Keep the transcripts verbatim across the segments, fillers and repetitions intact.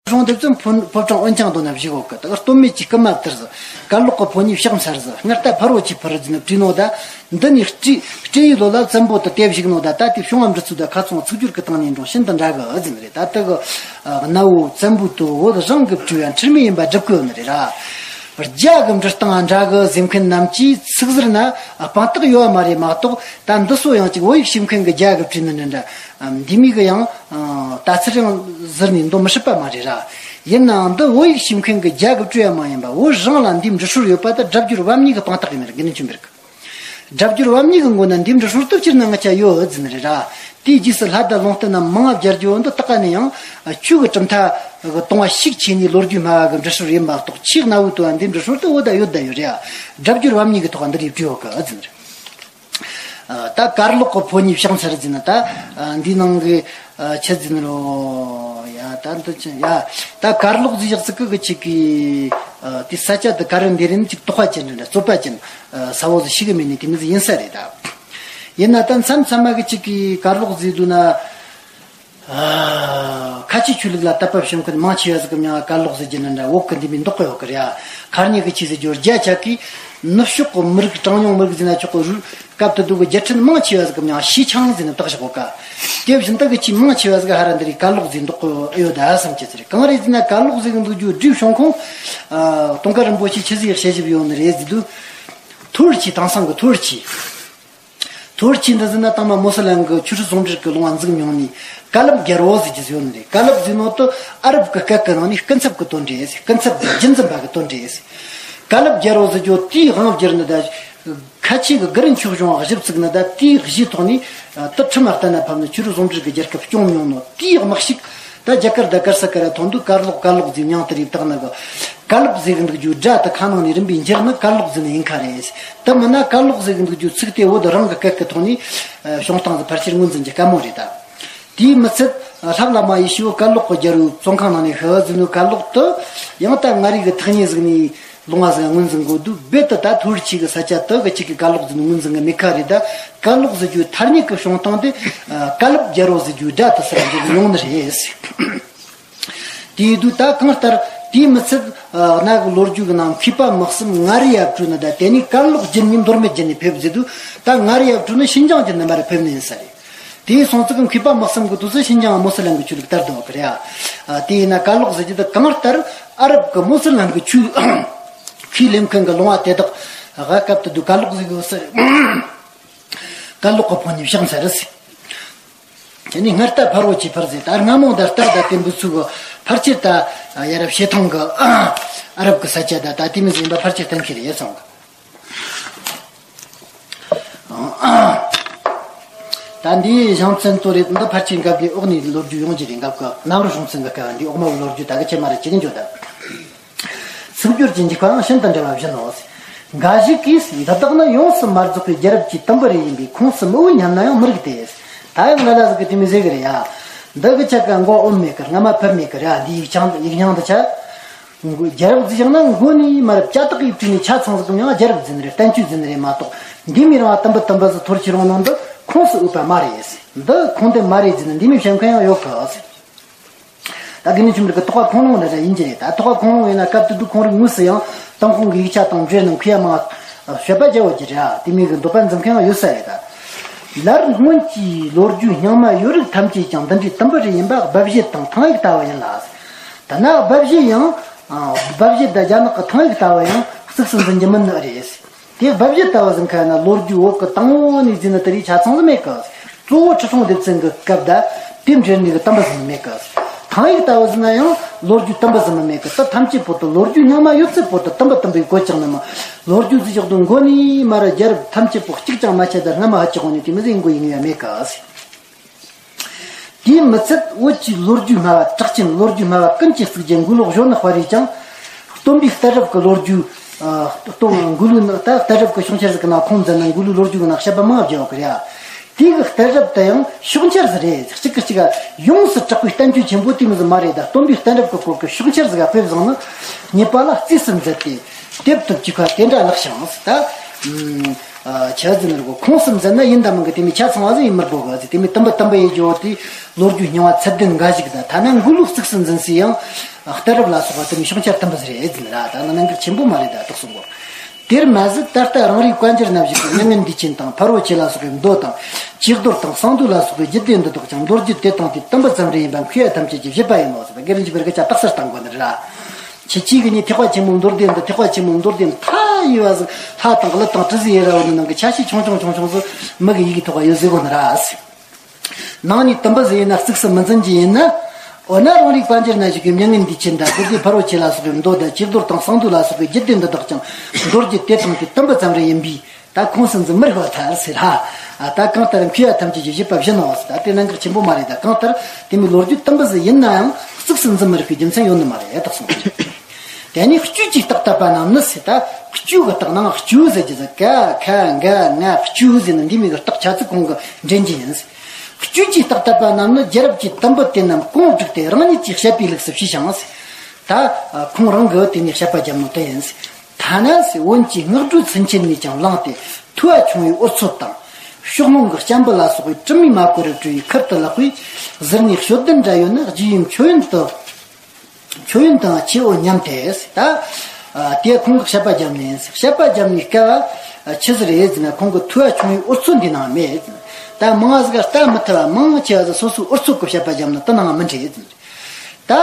གཞུང་སྡེ་བཙུན་ཕོ་ཕོ་བྲང་འོན་ཀྱང་མདོ་ན་བཞུགས་ཡོད་གི། ད་ག་སྟོད་སྨད་ཀྱི་རྐུན་མ་བཏུལ་ཟིག། གར་ལོག་གི་ཕོ་ཉས་ཕྱག་འཚལ་ཟིག། སྔར་ལྟ་ཕ་རོལ་ཕྱིར་འཕུར་ཟེར་ནས་བྲིས་ནོ་ད། འདི་ནས་སྤྲེའུ་སྤྲེའུ་ཡི་ལོ་ལ་བཙན་པོ་དེ་དེ་བཞུགས་ནོ་ད། ད་དེ་བྱུང་བ་འབྲི་ཚུལ་དང་ཁ་ཚང་ཚིག་སྦྱོར་གྱི་སྟེང་ནས་འགྲོ་ཤིན་ཏུ་འདྲ་གི་ཟེར་ནི་རེད། ད་དེ་གི་གནའ་བོ་བཙན་པོའི་དུ་བོད་རང་གི་བྲིས་པ་ཁྲིམས་མེད་ཡིན་པ་སྒྲུབ་གི་ཡོད་ནི་རེད་ར། རྒྱ་གི་འབྲི་སྟངས་འདྲ་གི་ཟེར་མཁན་རྣམས་ཀྱིས་ཚིག་ཟུར་ན་དཔང་རྟགས་ཡོད་པ་མ་རེད་མ་གཏོགས། ད་འདི་ཚོ་ཡང་ཅིག་བོད་ཡིག་ཤེས་མཁན་གི་རྒྱ་གི་བྲིས་ནི་འདྲ་འདྲ། འདི་མིག་གི་ཡང་ད་ཚུར་ཡང་ཟུར་ནས་འདོན་མི་སྲིད་པ་མ་རེད་ར། ཡིན་ནའང་འདི་བོད་ཡིག་ཤེས་མཁན་གི་རྒྱ་གི་བྲིས་པ་མ་ཡིན་པ། བོད་རང་ལ་འདིའི་འབྲི་སྲོལ་ཡོད་པ་དེ་སྒྲ་སྦྱོར་བམ་གཉིས་གི་དཔང་རྟགས་ཡིན་ནི་རེད། དགེ་འདུན་ཆོས་འཕེལ་གི། སྒྲ་སྦྱོར་བམ་གཉིས་ཀྱི་མགོ་ན་འདིའི་འབྲི་སྲོལ་དེ་སྤྱིར་ན་ང་ཆ་ཡོད་ཟེར་ནི་རེད་ར། དེའི་རྗེས་སུ་ལྷ་དང་ལུང་བསྟན་རྣམས་མང་བ་སྦྱར་རྒྱུ་འོན་ཏེ། ད་ག་ནས་ཡང་ཆོས་ཀྱི་གྲུབ་མཐའ་གི་གཏོང་བ་ཤུགས་ཆེ་ནས་ལོ་རྒྱུས་སྨྲ་བ་གི་འབྲི་སྲོལ་ཡིན་མ་གཏོགས། ཆེས་གནའ་བོའི་དུ་བ་འདིའི་འབྲི་སྲོལ་དེ་བོད་ད་ཡོད་ད་ཡོད་རེད། སྒྲ་སྦྱོར་བམ་གཉིས་ཀྱི་ཐོག་འདི་རེད་བྲིས་ཡོད་གི་ཟེར་ནི་རེད། ད་གར་ལོག་གི་ཕོ་ཉས་ཕྱག་འཚལ་ཟེར་ན། ད་འདིའི་ནང་གི་ཆི་ཟེར་ནི་རོ། ཡ་ད་འདི་ཆི་ཡ། ད་གར་ལོག་ཟེར་ཡག་ཟིག་གི་གི་ཅིག་གི། དེ་ས་ཆ་དེ་ག་རེ་འདི་རེད་ནི་ཅིག་དོགས་པ་ཅན་འདྲ། རྩོད་པ་ཅན། ས་བོ་ཟིག་ཤི་གི་མེད་ནི་དེ་མི་ཟིག་ཡིན་ས་རེད་ད། ཡིན་ན་ད་མཚམས་མཚམས་མ་གི་ཅིག་གི་གར་ལོག་ཟེར་དུས་ན། ཁ་ཆེ་ཆོས་ལུགས་ལ་དད་པ་བྱུང་མཁན་མང་ཆེ་བ་ཟིག་གི་མྱིང་ང་གར་ལོག་ཟེར་རྒྱུ་འདྲ་འདྲ། བོད་གི་འདི་མི་འདོགས་གི་ཡོད་གི་རེད་ཨ། ཁ་ཉིན་གི་ཆི་ཟེར་རྒྱུ་རྒྱ་ཆ་གི་ནུབ་ཕྱོགས་གི་མི་རིགས། གྲངས་ཉུང་མི་རིགས་ཟེར་ན་ཆོག་གི་རུ། སྐབས་དེ་དུས་གི་རྒྱལ་ཕྲན་མང་ཆེ་བ་ཟིག་གི་མྱིང་ང་ཞི་ཆང་ཟེར་ནས་བཏགས་བཞག་གོ་ཀ། དེ་བཞིན་དུ་གི་ཆེས་མང་ཆེ་བ་ཟིག་ཧ་ར་འདི་རེད། གར་ལོག་ཟེར་འདོགས་གི་ཡོད་ད་བསམ་གྱི་ཟེར། གང་རེད་ཟེར་ན་གར་ལོག་ཟེར་གི་འདུག་རྒྱུ་བྲིས་བྱུང་ཁུངས། ཨ། དུང་དཀར་རིན་པོ་ཆེས་ཆི་ཟིག་བཤད་ཞིབ་ཡོད་ནི་རེད་ཟེར་དུས། ཐོར་ཆི། དེང་སང་གི་ཐོར་ཆི། ཐོར་ཆི་འདི་ཟེར་ན་དང་མ་མུ་སི་ལིམ་གི་ཆོས་སྲིད་ཟུང་འབྲེལ་གི་ལུང་བ་འཛུགས་མྱོང་ནི། ཀ་ལབ་རྒྱལ་པོ་ཟེར་གྱི་ཡོད་ནི་རེད། ཀ་ལབ་ཟེར་ནོ་དེ་ཨ་རབ་གི་སྐད་གི་ནང་ནས་སྐུ་ཚབ་གི་དོན་རེད་ཟེར། སྐུ་ཚབ་གི་རྒྱུན་འཛིན་པ་གི་དོན་རེད་ཟེར། ཀ་ལབ་རྒྱལ་པོ་ཟེར་རྒྱུ་དེའི་དབང་བསྒྱུར་ནི་ད། ཁ་ཆེ་གི་གུ་རུ་མཆོག་གཞུང་གཞི་བཙུགས་ནི་ད། དེའི་གཞིའི་ཐོག་ནས་ད་ཁྲིམས་ལ་བལྟས་ན་ཕབ་ནི་ཆོས་སྲིད་ཟུང་འབྲེལ་གི་རྒྱལ་ཁབ་སྐྱོང་མྱོང་ནོ་དེའི་དམག་ཤུགས། ད་རྒྱ་གར་དང་གར་ས་ག་ར་ཐོན་དུས་གར་ལོག་གར་ལོག་ཟེར་མྱིང་དེ་རེ་བཏགས་ནི་གི། ཀ་ལབ་ཟེར་གི་འདུག་རྒྱུ་སྒྲ་དེ་ཁ་ནང་ནས་རིམ་པས་འགྱུར་ནི་གར་ལོག་ཟེར་ནི་ཡིན་ཁ་རེད། དེ་མིན་ན་གར་ལོག་ཟེར་གི་འདུག་རྒྱུ་ཚིག་དེ་བོད་རང་གི་སྐད་ཀྱི་ཐོག་ནས་བྱུང་སྟངས་ཟིག་ཕལ་ཆེར་ངོས་འཛིན་རྒྱུ་དཀའ་མོ་རེད་ད། དེས་མི་ཚད་ལྷ་བླ་མ་ཡེ་ཤེས་པོ་གར་ལོག་གི་རྒྱལ་པོའི་བཙོན་ཁང་ནང་ནས་ཤི་བ་ཟེར་ནོ་གར་ལོག་དེ་ཡང་ད་མངའ་རིས་གི་ཐག་ཉེ་ཟིག་ནས། ལུང་བ་ཟིག་ངོས་འཛིན་དགོས་དུས། རྦད་དེ་ད་ཐོར་ཆི་གི་ས་ཆ་དེ་གི་ཅིག་གི་གར་ལོག་ཟེར་ནས་ངོས་འཛིན་གི་མེད་ཁ་རེད་ད། གར་ལོག་ཟེར་རྒྱུ་ཐ་སྙད་ཀྱི་བྱུང་སྟངས་དེ། ཨ། ཀ་ལབ་རྒྱལ་པོ་ཟེར་རྒྱུའི་སྒྲ་དེ་སར་འགྱུར་ཡོང་ནི་རེད། དེ་ཡིན་དུས་ད་གང་ལྟར་དེས་མི་ཚད། ཨ། གནའ་གི་ལོ་རྒྱུས་ཀྱི་ནང་མཁས་པ་མི་གསུམ་མངའ་རིས་ཡ་བྲོས་ནི་ད། དེ་ནས་གར་ལོག་བརྒྱུད་ནས་མདོ་སྨད་བརྒྱུད་ནས་ཕེབས་ཟེར་དུས། ད་མངའ་རིས་ཡ་བྲོས་ནི་ཤིན་ཅང་བརྒྱུད་ནས་མར་ར་ཕེབས་ནི་ཡིན་ས་རེད། དེའི་སོང་ཙི་གི་མཁས་པ་མི་གསུམ་གི་དུས་སུ་ཤིན་ཅང་མུ་སི་ལིམ་གི་ཆོས་ལུགས་དར་དུ་བ་གི་རེད་ཨ། དེ་ཡིན་ན་གར་ལོག་ཟེར་རྒྱུ་དེ་གང་ལྟར་ཨ་རབ་གི་མུ་སི་ལིམ་གི་ཆོས་ཁས་ལེན་མཁན་གི་ལུང་བ་དེ་དག་ག་སྐབས་དེ་དུས་གར་ལོག་ཟེར་གི་ཡོད་ས་རེད། གར་ལོག་གི་ཕོ་ཉས་ཕྱག་འཚལ་རེད་ཟེར། དེ་ནས་སྔར་ལྟ་ཕ་རོལ་ཕྱིར་འཕུར་ཟེར། ད་སྔ་མོ་ད་ལྟ་ད་དེ་འབུ་ཚུགས་གི་ཕལ་ཆེར་ད་ཡ་རབས་བྱེ་ཐང་གི་ཨ་རབ་གི་ས་ཆ་ད་ད་དེ་མི་ཟིན་པ་ཕལ་ཆེར་གཏན་འཁེལ་རེད་སོང་གི། ད་འདིའི་གཞུང་ཚན་དུ་རེད། འདི་ཕལ་ཆེར་འགབ་གི་འོག་ནས་ལོ་རྒྱུས་ཡོང་གི་རེད། འགབ་གི་གནམ་རི་གཞུང་ཚན་གི་སྐབས་འདི་འོག་མ་བའི་ལོ་རྒྱུས་ད་གི་ཆེ་མ་རེད། ཅི་གི་འཇོག་ད། ཚིག་སྦྱོར་གྱི་འཇིགས་པའང་ཤིན་ཏུ་འབྲེལ་བ་བཞིན་ནོ། འགའ་ཞིག་གིས་འདི་དག་ནི་ཡོངས་སུ་མ་རྫོགས་པའི་རྒྱལ་རབས་ཀྱི་དུམ་བུ་རེ་ཡིན་པས། ཁོངས་སུ་མི་འོས་སྙམ་ན་ཡང་མི་རིགས་ཏེ། ད་ཡང་ལ་ལ་ཟིག་གི་དེ་མི་ཟེར་གི་རེད་ཡ། འདི་གི་ཆ་ག་མགོ་ཨོམ་མེད་གི། སྔ་མ་ཕུད་མེད་གི་རེད་ཡ། འདི་ཡིག་ཆ་ཡིག་རྙིང་འདི་ཆ། རྒྱལ་རབས་ཟེར་བཞག་ན་མགོ་ནས་མར་བྱ་དག་གིས་བྲིས་ནས་ཆ་ཚང་ཟིག་གི་མྱིང་རྒྱལ་རབས་ཟེར་ནི་རེད། བསྟན་བཅོས་ཟེར་ནི་རེད་མ་གཏོགས། འདི་མི་རིང་བ་དུམ་བུ་དུམ་བུ་ཟིག་ཐོར་ཅི་རུང་ནང་འདི་ཁོངས་སུ་འོས་པ་མ་རེད། འདི་ཁུངས་ལྡན་མ་རེད་ཟེར་ནས་འདི་མི་བཤད་མཁན་ཡང་ཡོད་གི། ད་དགེ་འདུན་ཆོས་འཕེལ་གི་དོགས་པ་ཁུངས་ལུང་འདྲ་འདྲ་ཡིན་གྱི་རེད། ད་དོགས་པ་ཁུངས་ལུང་ཡིན་ན་སྐབས་དེ་དུས་ཁོང་རང་དངོས་སུ་ཡང་ཏུན་ཧོང་གི་ཡིག་ཆ་དང་འབྲེལ་ནས་མཁས་པ་མང་བ་དཔྱད་པ་རྒྱག་འོས་ཀྱི་རེད། དེ་མིན་གྱི་འདོད་པ་འཛིན་མཁན་ཡང་ཡོད་ས་རེད་ད། ལར་སྔོན་གྱི་ལོ་རྒྱུས་རྙིང་མ་ཡོད་རིགས་ཐམས་ཅད་ཀྱང་འདི་འདྲའི་དུམ་བུ་རེ་ཡིན་པ་སྦ་བཞེད་དང་ཐང་ཡིག་ལྟ་བུ་ཡིན་ལ། ད་ན་སྦ་བཞེད་ཡང་། ཨ། སྦ་བཞེད་དང་རྒྱ་ནག་གི་ཐང་ཡིག་ལྟ་བུ་ཡང་གཙིགས་སུ་འཛིན་རྒྱུ་མིན་ནི་རེད། དེ་སྦ་བཞེད་ལྟ་བུ་ཟིན་ཁ་ན་ལོ་རྒྱུས་བོད་ཀྱི་དང་པོ་ནས་བརྩིས་ན་དེ་རིགས་ཆ་ཚང་ཟིག་མེད་གི། གཙོ་བོ་ཁྲི་སྲོང་ལྡེ་བཙན་གྱི་སྐབས་དང་དེ་འབྲེལ་ནས་གི་དུམ་བུ་ཟིན་མེད་གི། ཐང་ཡིག་ལྟ་བུ་ཟིན་ན་ཡང་ལོ་རྒྱུས་དུམ་བུ་ཟིན་མེད་གི། དེ་ཐམས་ཅད་པོ་དེ་ལོ་རྒྱུས་རྙིང་མ་ཡོད་ཚད་པོ་དེ་དུམ་བུ་དུམ་བུའི་གོ་ཆག་ནི་མ། ལོ་རྒྱུས་ཟིག་ཡག་དུ་མགོ་ནས་མར་རྒྱལ་རབས་ཐམས་ཅད་པོ་གཅིག་ཀྱང་མ་ཆད་དེ་སྔ་མ་ཧ་ཅི་གོང་ནས་དེ་མི་ཟིག་མགོ་ཡིན་ཡ་མེད་གི། དེས་མི་ཚད་བོད་ཀྱི་ལོ་རྒྱུས་སྨྲ་བ་གྲགས་ཅན་ལོ་རྒྱུས་སྨྲ་བ་ཀུན་གྱིས་བརྩིགས་རྒྱུ་མགོ་ལོག་གཞོན་ནུ་དཔའ་རིས་ཀྱང་སྟོན་པའི་གཏད་རབས་ཀྱི་ལོ་རྒྱུས། ཨ། སྟོན་མགོ་ལོག་ནི་ད་གཏད་རབས་ཀྱི་གཞུང་ཆེར་ཟིག་གི་ནང་ཁུངས་མཛད་ན་མགོ་ལོག་ལོ་རྒྱུས་ཀྱི་ནང་བཤད་པ་མང་བ་བརྒྱབ་ཡོད་གི་རེད། དེ་གི་གཏད་རབས་དེ་ཡང་གཞུང་ཆེར་ཟིག་རེད། གཅིག་གི་གཅིག་ག་ཡོངས་སུ་གྲགས་པའི་བསྟན་བཅོས་ཆེན་པོ་དེ་མི་ཟིག་མ་རེད། ད་སྟོན་པའི་གཏད་རབས་ཀྱི་སྐོར་གྱི་གཞུང་ཆེར་ཟིག་ག་དཔེ་བཟུང་ན་རྙེད་པ་ལ་རྩིས་སུ་མཛད་དེ་དེབ་ཐོབ་ཀྱི་ཁ་དེ་འདྲ་ལགས་ཤིང་ད། ཆ་ཟིན་རུ་ཁོངས་སུ་འཛིན་ན་ཡིན་དང་མིན་གྱི་དེ་མི་ཆ་ཚང་བ་ཟིག་ཡིན་མི་དགོས་གི་ཟིག་དེ་མི་དུམ་པ་དུམ་པ་ཡིན་རྒྱུ་དེ་ལོ་རྒྱུས་རྙིང་བ་ཚད་ལྡན་འགའ་ཞིག་དང་ཐ་ན་མགོ་ལོག་གཙིགས་སུ་འཛིན་སའི་ཡང་གཏད་རབས་ལ་སོགས་པ་དེ་མི་ཤོང་ཆ་དུམ་པ་ཟིག་རེད་ཟིན་ར་ད་ནི་གནད་འགག་ཆེན་པོ་མ་རེད་ད་དག་སོང་གོ། དེར་མ་ཟད་ད་ལྟ་རང་རེའི་བཀའ་འགྱུར་ན་བཞུགས་པའི་མྱ་ངན་འདས་ཆེན་དང་ཕ་རོལ་ཕྱིན་ལ་སོགས་པའི་མདོ་དང་། ཇུས་གཏོར་དང་གསང་འདུས་ལ་སོགས་པའི་རྒྱུད་སྡེ་འདི་དག་ཀྱང་མདོ་རྒྱུད་དེ་དང་དེའི་དུམ་པ་ཙམ་རེ་ཡིན་པ་མཁས་པ་ཐམས་ཅད་ཀྱི་བཞེད་པ་ཡིན་ནོ་ཟེར་བ་སྒེར་འཇུག་པའི་སྐད་ཆ་རྟགས་གསལ་བཏང་དགོས་ནི་རེད། ཁྱེད་ཀྱིས་གི་ནི་ཐེག་པ་ཆེན་པོའི་མདོ་སྡེ་འདི་ཐེག་པ་ཆེན་པོའི་མདོ་སྡེ་མཐའ་ཡས་པ་ཟིག་ལྷ་དང་ཀླུ་དང་དྲི་ཟའི་ཡི་ར་བ་ནི་ནང་གི་ཆ་ཤས་ཆུང་ཆུང་ཆུང་ཆུང་ཟིག་མིག་གི་ཡིད་ཀྱི་ཐོག་ག་ཡོད་ཟེར་གོ་ནི་ར། ནང་ནས་དུམ་པ་ཟིག་ཡིན་ན་གཙིགས་སུ་མི་འཛིན་གྱི་ཡིན་ན། འོ་ན་རང་རེའི་བཀའ་འགྱུར་ན་བཞུགས་པའི་མྱ་ངན་འདས་ཆེན་དང་མགོན་པོའི་ཕ་རོལ་ཕྱིན་ལ་སོགས་པའི་མདོ་དང་ཇུས་གཏོར་དང་གསང་འདུས་ལ་སོགས་པའི་རྒྱུད་སྡེ་འདི་དག་ཀྱང་མདོ་རྒྱུད་དེ་དང་དེའི་དུམ་པ་ཙམ་རེ་ཡིན་པས། ད་ཁོངས་སུ་འཛིན་མི་རིགས་པ་ཐལ་ཟེར་ཧ། ད་གང་ལྟར་མཁས་པ་ཐམས་ཅད་ཀྱི་བཞེད་པ་བཞིན་ནོ་ཟེར་ད་དེ་གནད་འགག་ཆེན་པོ་མ་རེད་ད་གང་ལྟར་དེ་མིན་ལོ་རྒྱུས་དུམ་པ་ཟིག་ཡིན་ན་ཡང་གཙིགས་སུ་འཛིན་མི་རིགས་པའི་རྒྱུ་མཚན་ཡོད་ནི་མ་རེད་དག་སོང་། དེ་ནས་བཅུད་ཀྱིས་རྟགས་བཏབ་པ་རྣམས་ནི་ཟེར་ད་བཅུད་ཀྱི་རྟགས་ནང་བཅུད་ཟེར་གྱི་ཟེར་ཀ་ཁ་འགའ་ང་བཅུད་ཟེར་ནི་འདི་མིན་གྱི་རྟགས་ཆ་ཚིག་ཁོང་གི་འདྲེན་གྱི་ཡིན་ཟེར། བཅུད་ཀྱིས་རྟགས་བཏབ་པ་རྣམས་ནི་རྒྱལ་རབས་ཀྱི་དུམ་བུ་དེ་རྣམས་གོང་བསྒྲིགས་ཏེ་རང་ཉིད་ཀྱིས་བཤད་པའི་ལུགས་སུ་ཕྱིས་ཤིང་ཟེར། ད་ཁོང་རང་གིས་དེ་ནས་བཤད་པ་བརྒྱབ་ནོ་དེ་ཡིན་ཟེར། ཐ་ན་ཟེར་བོན་གྱི་སྔགས་འགྲོས་ཚུན་ཆད་ནས་ཀྱང་བླངས་ཏེ་ཐུ་བ་ཆུང་བའི་འུར་ཚོད་དང་། ཕྱོགས་ལྷུང་གི་བཅམ་པ་ལ་སོགས་པའི་དྲི་མས་མ་གོས་རབ་བྲིས་པའི་ཁུར་དུ་ལག་པས་ཟུར་ནས་ཤོད་ལྡན་འདྲ་ཡོད་ན་རྗེ་ཡི་མཆོད་ཡོན་དུ། མཆོད་ཡོན་དང་ཆེའོ་སྙམ་སྟེ། ད། དེ་ཁོང་གིས་བཤད་པ་བརྒྱབ་ནས་བཤད་པ་བརྒྱབ་ནས་སྐབས་ཆི་ཟིག་རེད་ཟེར་ན་ཁོང་གིས་ཐུ་བ་ཆུང་བའི་འུར་ཚོད་འདི་ནང་མེད། ད་མང་ང་ཟིག་ག་ལྟ་མི་ཐུབ་པ་མང་ཆེ་བ་ཟིག་སོ་སོའི་འུར་ཚོད་ཀྱི་བཤད་པ་བརྒྱབ་ན་དེ་ནང་མི་འདྲེས་ཟེར། ད།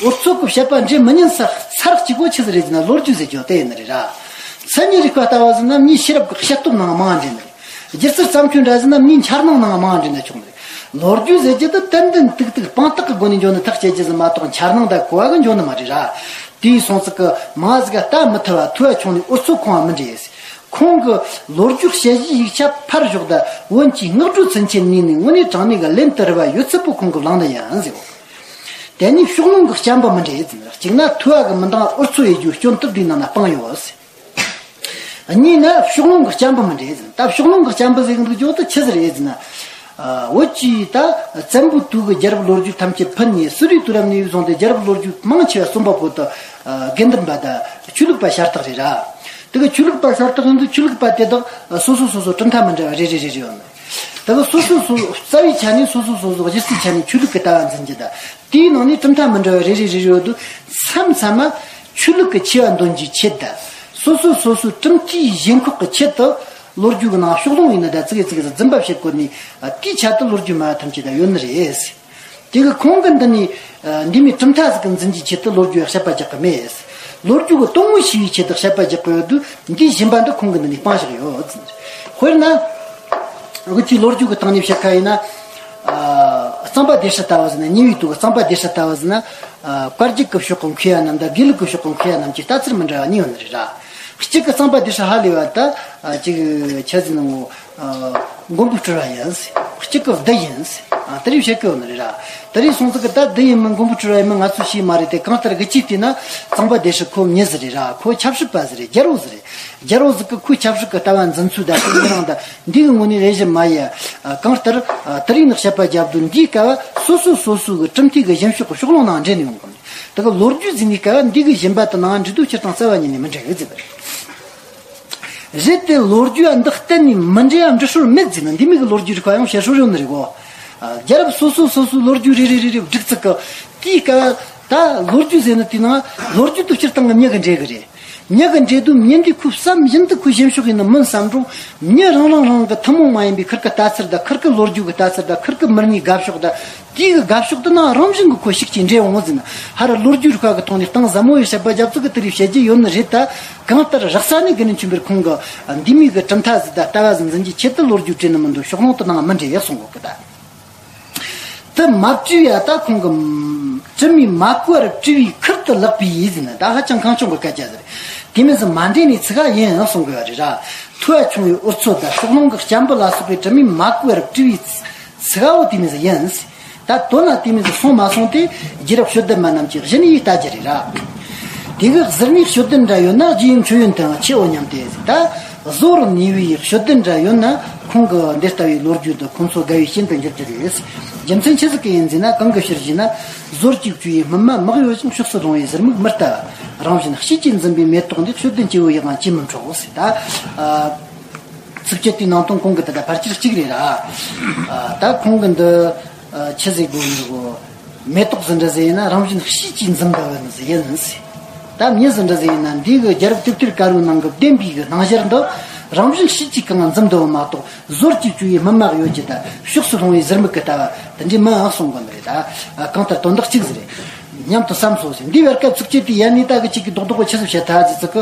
འུར་ཚོད་ཀྱི་བཤད་པ་འདྲེས་མི་ཉན་ས་ཚར་གཅིག་པོ་ཆི་ཟིག་རེད་ཟེར་ན་ལོ་རྒྱུས་ཟེར་རྒྱུ་དེ་ཡིན་ནི་རེད་ར། མཚན་ཉིད་རིག་པ་ལྟ་བུ་ཟེར་ན་མིའི་ཤེས་རབ་ཀྱི་ཤེས་སྟོབས་ནང་མང་འདྲེས་ནི་རེད། སྒྱུ་རྩལ་བརྩམས་ཆོས་འདྲ་ཟེར་ན་མིའི་འཆར་སྣང་ནང་མང་འདྲེས་ན་ཆོག་ནི་རེད། ལོ་རྒྱུས་ཟེར་རྒྱུ་དེ་ཏན་ཏན་ཏིག་ཏིག་དཔང་རྟགས་ཀྱི་སྒོ་ནས་འཇོག་ནི་ཐག་བཅད་རྒྱུ་ཟིག་མ་གཏོགས་འཆར་སྣང་དང་གོ་བ་གིས་འཇོག་ནི་མ་རེད་ར། དེའི་སོང་ཚིག་གི་མང་ཟིག་ག་ལྟ་མི་ཐུབ་པ་ཐུ་བ་ཆུང་ནས་འུར་ཚོད་ཁོང་བ་མི་འདྲེས། ཁོང་གི་ལོ་རྒྱུས་དཔྱད་གཞིའི་ཡིག་ཆ་ཕར་ཞོག་ད་བོན་གྱི་སྔགས་འགྲོས་ཚུན་ཆད་ནས་ནི་དངོས་གནས་དྲང་གནས་ཀྱི་ལན་དུ་རུ་བ་ཡོད་ཚད་པོ་ཁོང་གིས་བླངས་ནི་ཡིན་ཟེར། དེ་ནས་ཕྱོགས་ལྷུང་གི་བཅམ་པ་མི་འདྲེས་ཟེར། གཅིག་ན་ཐུ་བ་གི་མི་འདང་འུར་ཚོད་ཡེད་རྒྱུའི་སྐྱོན་དེ་འདིའི་ནང་ན་སྤངས་ཡོད་ཟེར། གཉིས་ན་ཕྱོགས་ལྷུང་གི་བཅམ་པ་མི་འདྲེས་ཟེར། ད་ཕྱོགས་ལྷུང་གི་བཅམ་པ་ཟེར་གི་འདུག་རྒྱུ་དེ་ཆི་ཟིག་རེད་ཟེར་ན། བོད་ཀྱི་ད་བཙན་པོའི་དུས་ཀྱི་རྒྱལ་རབས་ལོ་རྒྱུས་ཐམས་ཅད་ཕུད་ནས་སུ་རིའི་དུས་རབས་ནས་བཟུང་སྟེ་རྒྱལ་རབས་ལོ་རྒྱུས་མང་ཆེ་བ་རྩོམ་པ་པོ་དེ་དགེ་འདུན་པ་དང་ཆོས་ལུགས་པ་ཤ་སྟག་རེད་ར། དེ་གི་ཆོས་ལུགས་པ་ཤ་སྟག་ཡིན་དུས་ཆོས་ལུགས་པ་དེ་དག་སོ་སོ་སོ་སོ་གྲུབ་མཐའ་མི་འདྲ་བ་རེ་རེ་རེ་རེ་ཡོད་ནི། དེ་གི་སོ་སོ་སོ་རྩ་བའི་ཆ་ནས་སོ་སོ་སོ་སོ་གཞི་རྩའི་ཆ་ནས་ཆོས་ལུགས་ཀྱི་ལྟ་བ་འཛིན་རྒྱུ་དང་དེའི་ནང་ནས་གྲུབ་མཐའ་མི་འདྲ་བ་རེ་རེ་རེ་རེ་ཡོད་དུས་མཚམས་མཚམས་མ་ཆོས་ལུགས་ཀྱི་ཆེ་བ་འདོན་རྒྱུའི་ཆེད་དུ་སོ་སོ་སོ་སོའི་གྲུབ་མཐའི་ཞེན་ཁོག་གི་ཆེད་དུ་ལོ་རྒྱུས་ཀྱི་ནང་ཕྱོགས་ལྷུང་ཡིན་ན་ད་ཙི་གེ་ཙི་གེ་ཟིག་རྫུན་པ་བཤད་དགོས་ནས་དེའི་ཆ་དུ་ལོ་རྒྱུས་སྨྲ་བ་ཐམས་ཅད་ད་ཡོད་ནི་རེད། དེ་གི་ཁོང་གི་འདི་ནས་འདི་མོའི་གྲུབ་མཐའ་ཟིག་གི་འཛིན་རྒྱུའི་ཆེད་དུ་ལོ་རྒྱུས་བཤད་པ་རྒྱག་གི་མེད། ལོ་རྒྱུས་ཀྱི་སྟོང་བོ་ཤེས་པའི་ཆེད་དུ་བཤད་པ་རྒྱག་གི་ཡོད་དུས་འདིའི་ཞེན་པ་འདི་ཁོང་གི་འདི་ནས་སྤངས་བཞག་ཡོད། དཔེར་ན། འུ་ཅག་ལོ་རྒྱུས་ཀྱི་སྟེང་ནས་བཤད་ཁ་ཡིན་ན། གཙང་པ་སྡེ་སྲིད་ལྟ་བུ་ཟེར་ན་ཉེ་བའི་དུས་ཀྱི་གཙང་པ་སྡེ་སྲིད་ལྟ་བུ་ཟེར་ན། བཀའ་བརྒྱུད་ཀྱི་ཕྱོགས་ཀྱི་མཁས་པ་རྣམས་དང་དགེ་ལུགས་ཀྱི་ཕྱོགས་ཀྱི་མཁས་པ་རྣམས་ཀྱི་ལྟ་ཚུལ་མི་འདྲ་བ་གཉིས་ཡོད་ནི་རེད་ར། གཅིག་གི་གཙང་པ་སྡེ་སྲིད་ཧ་ལས་པ་ད་ཅིག་ཆ་ཟིན་ནོ། མགོན་པོ་སྤྲུལ་བ་ཡིན། གཅིག་གི་བདུད་ཡིན། དེ་རིགས་བཤད་ཀྱི་ཡོད་ནི་རེད་ར། དེ་རིགས་སོང་ཙང་གི་ད་བདུད་ཡིན་མིན་མགོན་པོ་སྤྲུལ་བ་ཡིན་མིན་ང་ཚོས་ཤེས་མ་རེད་དེ་གང་ལྟར་གི་ཅིག་བལྟས་ན་གཙང་པ་སྡེ་སྲིད་ཁོ་མྱི་ཟིག་རེད་ར་ཁོ་ཆབ་སྲིད་པ་ཟིག་རེད་རྒྱལ་པོ་ཟིག་རེད། རྒྱལ་པོ་ཟིག་གི་ཁོའི་ཆབ་སྲིད་ཀྱི་ལྟ་བ་འཛིན་ཚུལ་དང་དེ་མི་རང་དང་འདི་གི་ངོས་ནས་རེ་ཞིག་མ་ཡ། གང་ལྟར་དེ་རིགས་ནི་བཤད་པ་རྒྱབ་དུས་འདིའི་སྐབས་སོ་སོ་སོ་སོ་གི་གྲུབ་མཐའི་གི་ཞེན་ཕྱོགས་ཀྱི་ཕྱོགས་ལྷུང་ནང་འདྲེན་ཡོང་གི། དེ་གི་ལོ་རྒྱུས་ཟིན་ནས་སྐབས་འདི་གི་ཞེན་པ་དེ་ནང་འདྲེས་དུས་སྤྱིར་བཏང་རྩ་བ་ཉིད་ནས་མི་འདྲེས་གི་ཟེར་བ་རེད། རེད་དེ་ལོ་རྒྱུས་འདི་གཏན་ནས་མི་འདྲེས་ཡ་འདྲེས་སྲོལ་མེད་ཟེར་ན་འདི་མིན་གི་ལོ་རྒྱུས་རིག་པ་ཡང་བཤད་སྲོལ་ཡོད་ནི་རེད་གོ། རྒྱལ་རབས་སོ་སོ་སོ་སོའི་ལོ་རྒྱུས་རེ་རེ་རེ་རེ་བསྒྲིགས་ཚིག་གི་དེའི་སྐབས་ད་ལོ་རྒྱུས་ཟེར་ན་དེའི་ནང་ལོ་རྒྱུས་དེ་སྤྱིར་བཏང་གི་མྱི་གི་འདྲེས་གི་རེད། མྱི་གི་འདྲེས་དུས་མྱི་འདི་ཁོའི་བསམ་བཞིན་དུ་ཁོའི་ཞེན་ཕྱོགས་ཡིན་ན་མིན་བསམ་རུང་མྱི་རང་རང་རང་གི་ཐུན་མོང་མ་ཡིན་པའི་ཁུར་གི་ལྟ་ཚུལ་དང་ཁུར་གི་ལོ་རྒྱུས་གི་ལྟ་ཚུལ་དང་ཁུར་གི་མི་སྣའི་དགའ་ཕྱོགས་དང་དེའི་གི་དགའ་ཕྱོགས་དེ་ནང་རང་བཞིན་གི་ཁོ་ཞིག་ཅིག་འདྲེས་འོང་ཟེར་ན་ཧ་ར་ལོ་རྒྱུས་རིག་པ་གི་ཐོག་ནས་གཏིང་ཟབ་མོ་བའི་དཔྱད་པ་རྒྱབ་ཚུལ་གི་དེ་རིགས་བཤད་རྒྱུ་ཡོད་ནི་རེད་ད། གང་ལྟར་རགས་ས་ནས་དགེ་འདུན་ཆོས་འཕེལ་ཁོང་གི་འདི་མོའི་གི་གྲུབ་མཐའ་ཟིག་དང་ལྟ་བ་ཟིག་འཛིན་རྒྱུའི་ཆེད་དུ་ལོ་རྒྱུས་བྲིས་ནི་མི་འདུག་ཕྱོགས་ལྷུང་དེ་ནང་མི་འདྲེས་ཡག་གསུང་གོ་གི་ད། དེ་མ་བྲིས་ཡ་ད་ཁོང་གི་དྲི་མས་མ་གོས་པར་བྲིས་པའི་ཁུར་དུ་ལག་པས་ཡིས་ཟེར་ན་ད་ཧ་ཅང་གང་བྱུང་གི་སྐད་ཆ་ཟེར། དེ་མིན་ཟེར་མ་འདྲེས་ནས་ཚིག་ག་ཡིན་ཡང་གསུང་དགོས་པ་རེད་ར། ཐུ་བ་ཆུང་བའི་འུར་ཚོད་དང་ཕྱོགས་ལྷུང་གི་བཅམ་པ་ལ་སོགས་པའི་དྲི་མས་མ་གོས་པར་བྲིས་པའི་ཚིག་ག་བོ་དེ་མིན་ཟེར་ཡིན། ད་དོན་ལ་དེ་མིན་ཟེར་སོང་མ་སོང་དེ་རྒྱལ་རབས་ཤོད་ལྡན་པ་རྣམས་ཀྱིས་གཞི་ནས་ཡིས་ལྟ་རྒྱུ་རེད་ར། དེ་གི་ཟུར་ནས་ཤོད་ལྡན་འདྲ་ཡོད་ན་རྗེ་ཡི་མཆོད་ཡོན་དང་ཆེའོ་སྙམ་སྟེ་ཟེར་ད། བཟོ་བར་ནུས་པའི་ཤོད་ལྡན་འདྲ་ཡོད་ན་ཁོང་གི་འདི་ལྟ་བུའི་ལོ་རྒྱུས་འདི་ཁོང་ཚོ་དགའ་བའི་རྐྱེན་དུ་འགྱུར་རྒྱུ་རེད། རྒྱུ་མཚན་ཆི་ཟིག་གི་ཡིན་ཟེར་ན་གང་གི་ཕྱིར་ཞེ་ན། བཟོ་བར་གྱིས་བཅོས་པའི་སྨིན་མ་མི་གཡོ་ཞིང་ཕྱོགས་སུ་ལྷུང་བའི་ཟུར་མིག་མི་ལྟ་བ། རང་བཞིན་དཔྱིས་ཀྱིས་འཛིན་པའི་མེ་ཏོག་འདི་ཤོད་ལྡན་སྐྱེ་བོ་ཡི་དབང་ཅིས་མི་འཕྲོག་ཟེར་ད། ཚིགས་བཅད་དེའི་ནང་དོན་གོང་གི་དེ་ད་ཕལ་ཆེར་གཅིག་རེད་ར། ཨ། ད་ཁོང་གི་འདི། ཨ། ཆི་ཟིག་དགོས་ནི་གོ། མེ་ཏོག་ཟིན་འདྲ་ཟིག་ཡིན་ན་རང་བཞིན་གཤིས་ཀྱིས་འཛུམ་འདྲ་བ་ནི་ཟིག་ཡིན་ཟེར། ད་མྱི་ཟིན་འདྲ་ཟིག་ཡིན་ན་འདི་གི་རྒྱལ་རབས་དེབ་ཐེར་དཀར་པོའི་ནང་གི་བདེན་པའི་གི་སྣང་ཞེན་འདི་རང་བཞིན་གཤིས་ཀྱིས་གང་འཛུམ་འདྲ་བ་མ་གཏོགས། ཟོར་གྱིས་བཅོས་པའི་སྨིན་མ་ཡོད་ཀྱི་ད་ཕྱོགས་སུ་ལྷུང་བའི་ཟུར་མིག་གི་ལྟ་བ་དེ་འདྲའི་མི་ཨང་གསུང་གི་འདུག་རེད། ད་གང་ལྟར་དོན་དག་གཅིག་ཟིག་རེད་སྙམ་དུ་བསམ་སོ་ཟེར། འདིའི་བར་སྐབས་ཚིགས་བཅད་དེ་ཡན་ནས་ད་གི་གཅིག་གི་རྡོག་རྡོག་གི་ཆི་ཟིག་བཤད་ཐལ་ཟེར་ཚིག་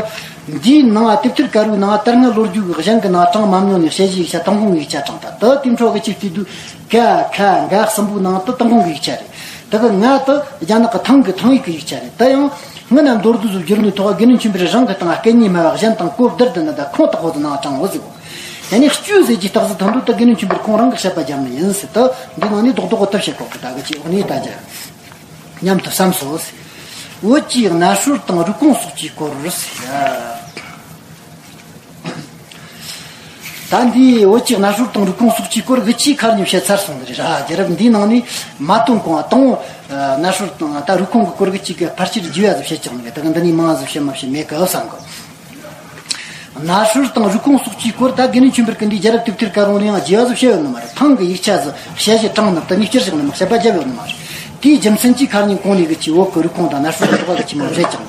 གི། འདིའི་ནང་དེབ་ཐེར་དཀར་པོའི་ནང་དར་སྔ་ལོ་རྒྱུས་ཀྱི་གཞན་གྱི་ནང་དྲངས་མ་མྱོང་ནས་དཔྱད་གཞིའི་ཡིག་ཆ་ཏུན་ཧོང་གི་ཡིག་ཆ་དྲངས་ད། ད་དེའི་འཕྲོ་གི་གཅིག་བལྟས་དུས་ཀ་ཁ་ག་གསུམ་པོའི་ནང་དུ་ཏུན་ཧོང་གི་ཡིག་ཆ་རེད། ད་གི་ང་དུ་རྒྱ་ནག་གི་ཐང་གི་ཐང་ཡིག་གི་ཡིག་ཆ་རེད། ད་ཡང་སྔོན་ན་མདོར་བསྡུས་སུ་བསྒྱུར་ནས་ཐོག་དགེ་འདུན་ཆོས་འཕེལ་རང་གི་སྟེང་སྐད་གཉིས་སྨྲ་བ་གཞན་དང་གོ་བསྡུར་དུ་ནི་ད་ཁོང་དག་པོ་དུ་ནང་དྲངས་འོ་ཟིག་གོ། ཡང་ནི་བཅུ་ཟེར་གྱི་རྟགས་ཟིག་ཐོན་དུས་ད་དགེ་འདུན་ཆོས་འཕེལ་ཁོང་རང་གི་བཤད་པ་རྒྱབ་ནི་ཡིན་ཟེར། ད་འདི་ནང་ནས་རྡོག་རྡོག་གི་ཐབས་ཤེས་གོ་གི་ད་གི་ཅི་འོག་ནས་ད་རྒྱ། སྙམ་དུ་བསམ་སོ། བོད་ཀྱི་གནའ་ཤུལ་དང་རུས་ཁུངས་སོགས་ཀྱི་སྐོར། ད་འདི་བོད་ཀྱི་གནའ་ཤུལ་དང་རུས་ཁུངས་སོགས་ཀྱི་སྐོར་གི་ཅིག་ཁར་ཉིན་བཤད་ཚར་སོང་ནི་རེད་ར། རྒྱལ་རབས་འདིའི་ནང་ནས་མ་དོན་གོང་བ་དང་པོ་གནའ་ཤུལ་དང་ད་རུས་ཁུངས་ཀྱི་སྐོར་གི་ཅིག་གི་ཕལ་ཆེར་བརྗོད་ཡ་ཟིག་བཤད་ཀྱང་མེད། ད་གི་འདི་ནས་མང་ཟིག་བཤད་མ་བཤད་མེད་གི་བསམ་གི། གནའ་ཤུལ་དང་རུས་ཁུངས་སོགས་ཀྱི་སྐོར་ད་དགེ་འདུན་ཆོས་འཕེལ་གྱི་འདི་རྒྱལ་རབས་དེབ་ཐེར་དཀར་པོ་ནས་ཡང་རྒྱས་པ་ཟིག་བཤད་ཡོད་ནི་མ་རེད། ཐང་གི་ཡིག་ཆ་ཟིག་ཞལ་བཞེས་དྲངས་ནི་ད་ནི་སྤྱིར་བཞག་ནི་མ་བཤད་པ་རྒྱབ་ཡོད་ནི་མ་རེད། དེའི་རྒྱུ་མཚན་གྱིས་ཁ་ཉིན་གོང་ནས་གི་ཆེ་བོད་ཀྱི་རུས་ཁུངས་དང་གནའ་ཤུལ་གྱི་ཐོག་གི་ཆེ་མང་བཤད་ཀྱང་།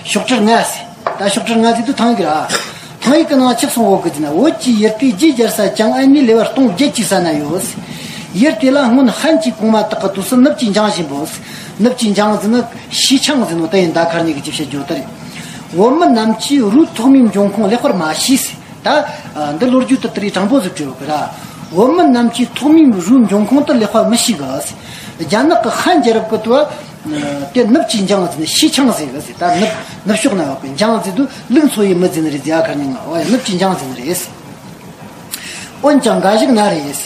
ཤོག་དྲིལ་ལྔ་ཟེར། ད་ཤོག་དྲིལ་ལྔ་ཟེར་དུས་ཐང་གི་ར། ཐང་ཡིག་གི་ནང་ཆགས་སོང་འོག་གི་ཟེར་ན། བོད་ཀྱི་ཡུལ་དེའི་རྗེས་རྒྱར་ས་ཅང་ཨན་ནི་ལེ་བར་སྟོང་བརྒྱད་ཀྱི་ས་ན་ཡོད། ཡུལ་དེ་ལ་སྔོན་ཧན་གྱི་གོང་མ་དག་གི་དུས་སུ་ནུབ་ཀྱི་འཇང་ཞེས་འབོད། ནུབ་ཀྱི་འཇང་ཟེར་ནི་ཤིས་ཆང་ཟེར་ནོ་ད་ཡིན། ད་ཁ་ཉིན་གི་ཅི་བཤད་རྒྱུ་ད་རེད། བོད་མི་རྣམས་ཀྱིས་རུས་ཐོག་མའི་འབྱུང་ཁུངས་ལེགས་པར་མ་ཤེས། ད་འདི་ལོ་རྒྱུས་དུ་དེ་རིགས་དྲང་པོ་ཟིག་བྲིས་ཡོད་གི་ར། བོད་མི་རྣམས་ཀྱིས་ཐོག་མའི་རུས་འབྱུང་ཁུངས་དུ་ལེགས་པར་མི་ཤེས་གི། རྒྱ་ནག་གི་ཧན་རྒྱལ་རབས་ཀྱི་དུས་དེ་ནུབ་ཀྱི་འཇང་ཟེར་ནི་ཤིས་ཆང་ཟེར་གི་ཟེར། ད་ནུབ་ནུབ་ཕྱོགས་ན་ཡོད་གི་འཇང་ཟེར་དུས་ལུག་འཚོ་ཡི་མི་ཟེར་ནི་རེད་ཟེར། ཨ་ཁ་ཉིན་ང་བ་ནུབ་ཀྱི་འཇང་ཟེར་ནི་རེད། འོན་ཀྱང་འགའ་ཞིག་ན་རེ་ཡིས།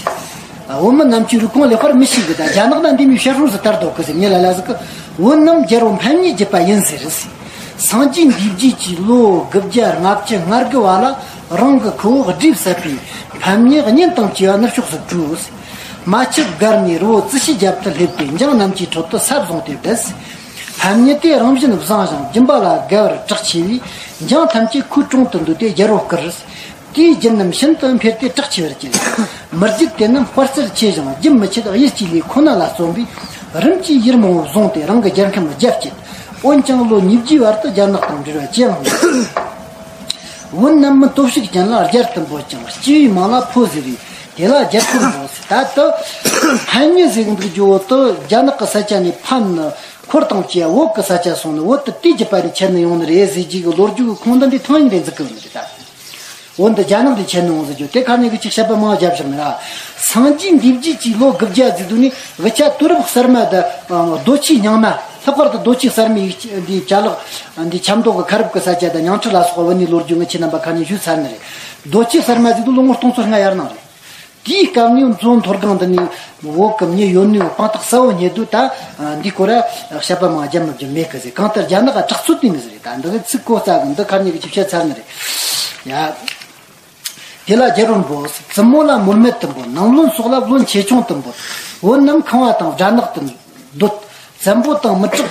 བོད་མི་རྣམས་ཀྱི་རུས་ཁུངས་ལེགས་པར་མི་ཤེས་གི། ད་རྒྱ་ནག་ན་འདི་མོའི་བཤད་སྲོལ་ཟིག་དར་འདུག་གི་ཟེར། མྱི་ལ་ལ་ཟིག་གི། བོད་རྣམས་རྒྱལ་པོ་ཕམ་ཉེས་བརྒྱུད་པ་ཡིན་ཟེར། སངས་རྒྱས་འདས་རྗེས་ཀྱི་ལོ་དགུ་བརྒྱ་ལྔ་བཅུ་ང་དགུ་བ་ལ་རང་གི་ཁུ་བོ་སྒྲིབ་ཟད་པའི་ཕམ་ཉེས་གཉེན་དང་བཅས་པ་ནུབ་ཕྱོགས་སུ་བྲོས། རྨ་ཆུ་སྒར་ནས་རི་བོ་རྩི་ཤུལ་རྒྱབ་ཏུ་སླེབས་ཏེ་འཇང་རྣམས་ཀྱི་ཁྲོད་དུ་ས་བཟུང་སྟེ་བསྡད། ཕམ་ཉེས་དེ་རང་བཞིན་བཟང་ཞིང་སྦྱིན་པ་ལ་དགའ་བར་གྲགས་ཆེ་བས་འཇང་ཐམས་ཅད་ཁོའི་དྲུང་དུ་འདུས་ཏེ་རྒྱལ་པོ་བསྐུལ། དེའི་རྒྱུན་རྣམས་ཤིན་ཏུ་འཕེལ་ཏེ་གྲགས་ཆེ་བར་གྱུར། མི་རྒྱུད་དེ་རྣམས་དཔའ་རྩལ་ཆེ་ཞིང་རྒྱུན་མི་ཆད་གཡུལ་གྱི་ལས་ཁོ་ན་ལ་བརྩོན་པས་རིམ་གྱིས་ཡུལ་མང་པོ་བཟུང་སྟེ་རང་གི་རྒྱལ་ཁམས་རྒྱ་བསྐྱེད། འོན་ཀྱང་ལོ་ཉིས་བརྒྱའི་བར་དུ་རྒྱ་ནག་དང་འབྲེལ་བ་ཅི་ཡང་མེད། བོད་རྣམས་མི་སྟོབས་ཤུགས་ཅན་ལ་རྒྱལ་དུ་འབོད་ཅིང་སྐྱེ་བོའི་མིང་ལ་ཕོ་ཟེར་བས་དེ་ལ་རྒྱལ་ཕོར་འབོད་ཟེར། ད་ལྟ་ཕན་ཉེ་ཟེར་གི་འདུག་རྒྱུ་བོ་དུ་རྒྱ་ནག་གི་ས་ཆ་ནས་ཕམ་ནི་འཁོར་དང་བཅས་བོད་ཀྱི་ས་ཆ་སོང་ནི་བོད་དུ་དེའི་རྒྱུད་པ་ནས་ཁྱེར་ནི་ཡོང་ནི་རེད་ཟེར་རྒྱུ་གི་ལོ་རྒྱུས་ཀྱི་ཁུངས་འདི་འདི་ཐང་ཡིན་རེད་འཛུགས་གི་ཡོད་ནི་རེད་ད། བོད་འདི་རྒྱ་ནག་འདི་ཁྱེར་ནི་ཡོང་ཟེར་རྒྱུ་དེ་ཁ་ནས་གི་ཅིག་བཤད་པ་མང་བ་རྒྱབ་བཞག་མི་ར། སངས་རྒྱས་འདས་རྗེས་ཀྱི་ལོ་དགུ་བརྒྱ་ཟེར་དུས་ནི་དབུ་ཆ་དུས་རབས་གསར་མ་དང་རྡོ་ཆས་རྙིང་མ་ལྷག་པར་དུ་རྡོ་ཆས་གསར་མའི་ཡིག་ཆ་འདི་ཅ་ལག་འདི་ཆབ་མདོ་གི་ཁ་རུབ་ཀྱི་ས་ཆ་དང་ཉང་ཁྲི་ལ་སོགས་པ་བོད་ནས་ལོ་རྒྱུས་ངི་ཆེ་རྣམ་པ་ཁ་ནས་ཞུས་ཚར་ནི་རེད། རྡོ་ཆས་གསར་མ་ཟེར་དུས་ལོ་ངོ་སྟོང་ཚོ་ལྔ་ཡར་ནང་རེད། དེའི་སྐབས་ནས་མཚོ་མཐོ་སྒང་འདི་ནས་བོད་ཀྱི་མྱི་ཡོད་ནུས་དཔང་རྟགས་གསལ་བོ་རྙེད་དུས་ད་འདི་སྐོར་ར་བཤད་པ་མང་རྒྱབ་མི་རྒྱུ་མེད་གི་ཟེར། གང་ལྟར་རྒྱ་ནག་ག་དྲག་རྩུབ་དེ་མི་ཟེར་རེད། ད་འདི་གི་ཚིག་གོ་རྩ་གི་འདི་ཁ་ཉིན་གི་ཅིག་བཤད་ཚར་ནི་རེད་ཡ། དེ་ལ་རྒྱལ་པོར་འབོད། བཙུན་མོ་ལ་མོལ་མེད་དུ་འབོད། ནང་བློན་སོགས་ལ་བློན་ཆེ་ཆུང་དུ་འབོད། བོད་རྣམས་ཁང་བ་དང་སྦྲ་ནག་ཏུ་འདོད། བཙན་པོ་དང་མི་དྲག་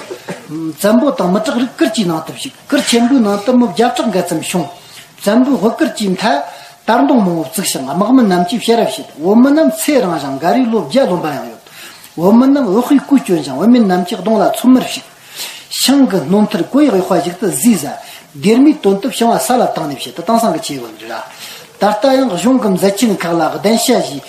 བཙན་པོ་དང་མི་དྲག་རིགས་ཀུན་གྱི་ནང་དུ་ཞུགས། ཀུར་ཆེན་པོའི་ནང་དུ་མི་བརྒྱ་ཕྲག་འགའ་ཙམ་བྱུང་། བཙན་པོའི་དབུ་ཀུར་གྱི་མཐའ་དར་མདུང་མང་པོ་བཙུགས་ཤིང་དམག་མི་རྣམས་ཀྱིས་ཕྱིར་ར་བྱེད། བོད་མི་རྣམས་ཚེ་རིང་ཞིང་འགའ་རེས་ལོ་བརྒྱ་ལོན་པ་ཡང་ཡོད། བོད་མི་རྣམས་བག་ཕེབས་གོས་གྱོན་ཞིང་བུད་མེད་རྣམས་ཀྱིས་གདོང་ལ་ཚོམ་མེར་བྱུགས། ཤིང་གི་སྣོད་མཐར་གོས་ཡག་གཡོགས་པ་ཞིག་ཏུ་བཟོས་ཟ། སྡེར་མོའི་དོན་དུ་ཕྱིང་བ་ས་ལ་བཏང་ནས་བྱེད་དུ་བཏང་སང་གི་ཆེ་བོ་འདྲ། ད་ལྟ་ཡང་གཞུང་གི་མཛད་ཆེན་ཁག་ལ་གདན་ཞྭ་བཞེས།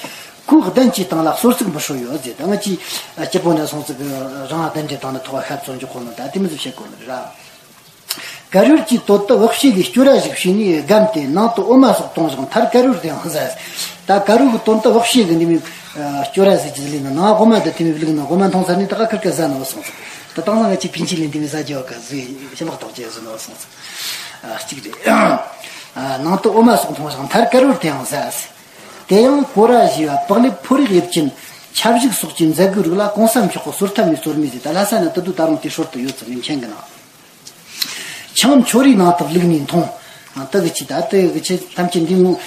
ཁོས་གདན་གྱི་སྟེང་ལ་གསོལ་ཚིགས་འབུལ་སྲོལ་ཡོད་ཟེར། ད་ང་ཅི་སྐྱིད་པོ་ནས་སོང་ཚིག་གི་རང་གདན་འདྲེན་བཏང་ནས་ཐོག་ཤར་ཚོ་འཇོག་གོ་ནོ་ད་དེ་མི་ཟིག་བཤད་གོ་ནི་རེད་ར། དཀར་ཡོལ་གྱི་དོད་དུ་བག་ཕྱེ་གི་སྐྱོ་ར་ཞིག་བྱས་ནས་བསྒམས་ཏེ་ནང་དུ་འོ་མ་སོགས་བཏུང་ཞིང་མཐར་དཀར་ཡོལ་དེའང་ཟ། ད་དཀར་ཡོལ་གྱི་དོན་དུ་བག་ཕྱེ་གི་འདི་མིན་སྐྱོ་ར་ཟེར་གྱི་ལས་ན་ནང་འོ་མ་དང་དེ་མིན་བླུགས་ན་འོ་མ་འཐུང་ཚར་ནས་ད་ག་ཁིར་ཀ་ཟ་ནོ་སོང་ཚིག་ད་དང་ས་ང་ཅིག་ཕིན་ཆི་ལིན་དེ་མིན་ཟ་རྒྱུ་བ་ག་ཟོས་ཤི་མག་ཐོག་ཅེས་ཟོས་ནོ་སོང་ཚིག་གཅིག་རེད། ནང་དུ་འོ་མ་སོགས་འཐུང་ཞིང་མཐར་དཀར་ཡོལ་དེའང་ཟ། དེ་ཡང་གོ་ར་ཞེས་པ་པགས་ལེབ་ཕོ་རིགས་དབྱིབས་ཅན་ཆབ་ཞུགས་སོགས་ཀྱི་མཛད་སྒོའི་རིགས་ལ་གོང་ས་མཆོག་གི་གསོལ་ཐབ་ནས་གསོལ་མི་ཟེར། ད་ལྷ་ས་ན་དུ་དུ་ད་རུང་དེ་སྲོལ་དུ་ཡོད་ཚུལ་ནས་མཁྱེན་གི་ན། ཆང་མཆོད་རིས་ནང་དུ་བླུགས་ནས་འཐུང་། ཨ། དེ་གི་ཆི་ད་དེ་གི་ཆི་ཐམས་ཅད་འདི་ངོ་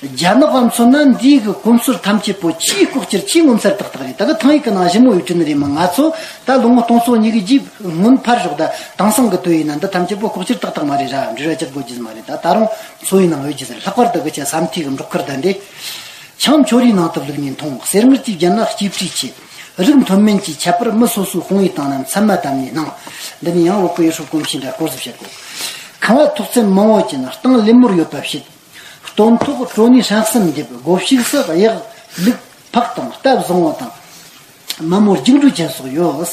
རྒྱ་ནག་ག་མཚོན་ན་འདིའི་གི་གོམས་སྲོལ་ཐམས་ཅད་པོ་ཆེས་ལྐོག་གྱུར་ཆེས་ངོ་མཚར་ཏག་ཏག་རེད། ད་གི་ཐང་ཡིག་གི་ནང་ཞིབ་མོ་ཡོད་དྲན་རེད་མ། ང་ཚོ་ད་ལོ་ངོ་སྟོང་ཚོ་གཉིས་ཀྱི་རྗེས་སྔོན་ཕར་ཞོག་ད་དེང་སང་གི་དུས་ཡིན་ན་འདི་ཐམས་ཅད་པོ་ལྐོག་གྱུར་ཏག་ཏག་མ་རེད་ར། འབྲེལ་བ་རྒྱག་དགོས་རྒྱུ་མ་རེད། ད་ད་རུང་འཚོ་བའི་ནང་ཡོད་རྒྱུ་ཟེར། ལྷག་པར་དུ་གི་ཆ་ས་མཐའི་གི་འབྲོག་ཁུལ་ད་འདི། ཆང་ཕྱོགས་རིས་ནང་དུ་བླུགས་ནས་འཐུང་། གསེར་དངུལ་གྱི་རྒྱན་ལ་གཅེས་ཕྲུག་ཆེ། རིགས་མཐུན་མིན་གྱི་ཁྱད་པར་མི་སོ་སོའི་དཔང་ཡིག་དང་ན་མཚན་མ་བདམས་ནས་སྣང་། འདི་ནི་ཡང་བོད་ཀྱི་ཡུལ་སྲོལ་གོམས་གཤིས་འདྲ་སྐོར་ཟིག་བཤད་དགོས། ཁང་བ་ཐོག་ཚད་མང་བོ་ཅན་སྟེང་ལེབ་མོར་ཡོད་པ་བཤད། སྟོན་ཐོག་ཀྲོ་ནས་ཧྲེང་གསུམ་འདེབས། སྒོ་ཕྱུགས་སུ་གཡག་ལུག་ཕག་དང་རྟ་བཟང་བོ་དང་། མ་མོ་རྒྱུག་འགྲོས་ཅན་སོགས་ཡོད།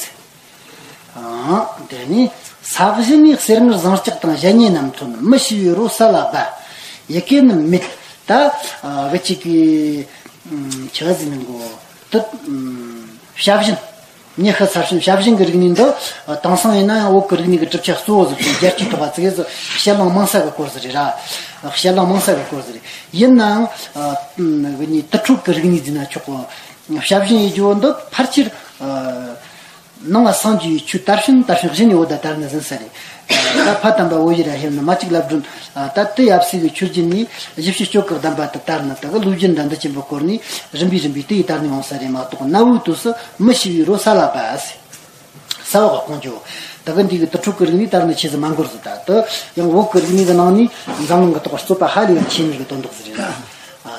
ཨང་། དེ་ནས་ས་གཞི་ནས་གསེར་དངུལ་ཟངས་ལྕགས་དང་གཞལ་ཉེ་རྣམས་ཐོན། མི་ཤི་བའི་རོ་ས་ལ་སྦ། ཡི་གེ་ནི་མེད། ད་ཨ་གི་ཅིག་གི་ཆི་ཟིག་ནི་གོ་དུ་ཞབས་ཞུན། ཉི་ཤུ་ས་ཞིང་ཞབས་ཞུན་གྱི་རིག་གནས་འདི་དེང་སང་ཡིན་ན་ཡང་བོད་ཀྱི་རིག་གནས་ཀྱི་གྲུབ་ཆ་གཙོ་བོ་ཟིག་དང་རྒྱལ་སྤྱིའི་ཐོག་ལ་ཙི་གེ་ཟིག་དཔྱད་གླེང་མང་ས་གི་སྐོར་ཟིག་རེད་ར། དཔྱད་གླེང་མང་ས་གི་སྐོར་ཟིག་རེད། ཡིན་ནའང་ཨ་གི་ནི་དུར་ཁྲོད་ཀྱི་རིག་གནས་ཟེར་ན་ཆོག་གོ། ཞབས་ཞུན་ཡེད་རྒྱུ་འདི་ཕལ་ཆེར་ཨ་ནང་ལ་སངས་རྒྱས་པའི་ཆོས་དར་ཕྱིན་དར་ཕྱིན་གཞི་ནས་འོ་ད་དར་ནི་ཟིན་ས་རེད། ད་ཕ་དམ་པ་བོད་ཡུལ་ར་ཧེ་ན་མ་གཅིག་ལབ་སྒྲོན། ད་དེ་ཡབ་སྲས་ཀྱི་ཆོས་བརྒྱུད་ནས་བཞི་བཅུ་སྤྱོད་གི་གདམས་པ་དུ་དར་ནི་དག་ལོ་རྒྱུས་འདྲ་འདི་ཆེན་པོ་སྐོར་ནས་རིམ་པས་རིམ་པས་དེ་ཡི་དར་ནས་འོང་ས་རེད་མ་གཏོགས། གནའ་བོའི་དུས་སུ་མི་ཤི་བའི་རོ་ས་ལ་སྦ་ཟེར། ས་འོག་གི་ཀོང་ཇོ། ད་གི་འདི་གི་དུར་ཁྲོད་ཀྱི་རིག་གནས་དར་ནི་ཆེ་ཟིག་མ་འགོར་ཟིག་ད་དུ་ཡང་བོད་ཀྱི་རིག་གནས་ཀྱི་ནང་ནས་འཛམ་གླིང་གི་ཐོག་རྩོད་པ་ཧ་ལས་པའི་ཆེ་ནི་གི་དོན་དག་ཟིག་རེད་ལ།